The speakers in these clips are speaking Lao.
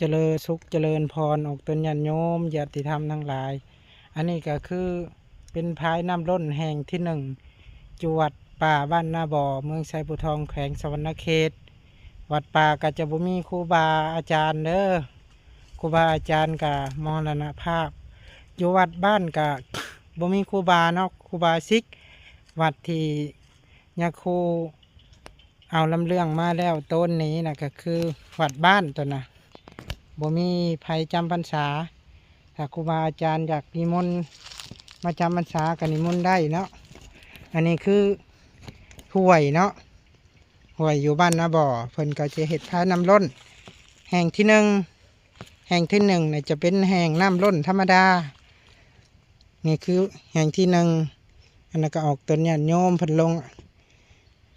ຈະເລີນສຸກຈະເລີນພອນ ອອກຕົນຍາດໂຍມ ຍາດຕິທຳທັງຫຼາຍ. ອັນນີ້ກໍຄືເປັນພາຍນ້ຳລົ້ນແຫ່ງທີໜຶ່ງ ຢູ່ວັດປ່າບ້ານນາບໍ່ ເມືອງໄຊພູທອງ ແຂວງສະຫວັນນະເຂດ. ວັດປ່າກໍຈະບໍ່ມີຄູບາອາຈານເດີ ຄູບາອາຈານກໍມໍລະນະພາບ. ຢູ່ວັດບ້ານກໍບໍ່ມີຄູບາເນາະ ຄູບາສິກ. ວັດທີ່ຍາຄູ ເອົາລຳເລື່ອງມາແລ້ວ ໂຕນນີ້ນະ ກໍຄືວັດບ້ານໂຕນະ ບໍ່ມີໃຜຈຳພັນສາ. ຖ້າຄູບາອາຈານຢາກນິມົນມາຈຳພັນສາກໍນິມົນໄດ້ເນາະ. ອັນນີ້ຄືຫ້ວຍເນາະ ຫ້ວຍຢູ່ບ້ານນາບໍ່ ເພິ່ນກໍຈະເຮັດພາຍນ້ຳລົ້ນແຫ່ງທີໜຶ່ງ. ແຫ່ງທີໜຶ່ງນີ້ຈະເປັນແຫ່ງນ້ຳລົ້ນທຳມະດາ. ນີ້ຄືແຫ່ງທີໜຶ່ງ ອັນນັ້ນກໍອອກຕົນຍາດໂຍມເພິ່ນລົງ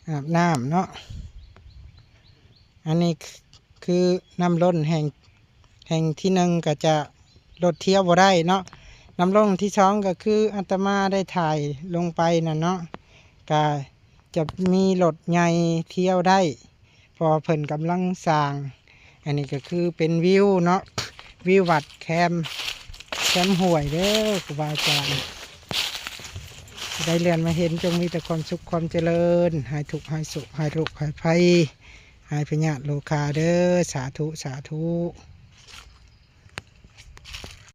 ອາບນ້ຳເນາະ. ອັນນີ້ຄືນ້ຳລົ້ນແຫ່ງ ແຫ່ງທີໜຶ່ງ ກໍຈະລົດທຽວບໍ່ໄດ້ເນາະ. ນ້ຳລົ້ນທີສອງ ກໍຄືອາດຕະມາໄດ້ຖ່າຍລົງໄປນັ້ນເນາະ ກໍຈະມີລົດໃຫຍ່ທຽວໄດ້ ເພາະວ່າເພິ່ນກຳລັງສ້າງ. ອັນນີ້ກໍຄືເປັນວິວເນາະ ວິວວັດແຄມ ແຄມຫ້ວຍເດີ ຄູບາອາຈານ ຜູ້ໃດແລ່ນມາເຫັນ ຈົ່ງມີແຕ່ຄວາມສຸກຄວາມຈະເລີນ ຫາຍທຸກຫາຍໂສກ ຫາຍໂລກຫາຍໄພ ຫາຍພະຍາດໂລຄາເດີ ສາທຸ ສາທຸ.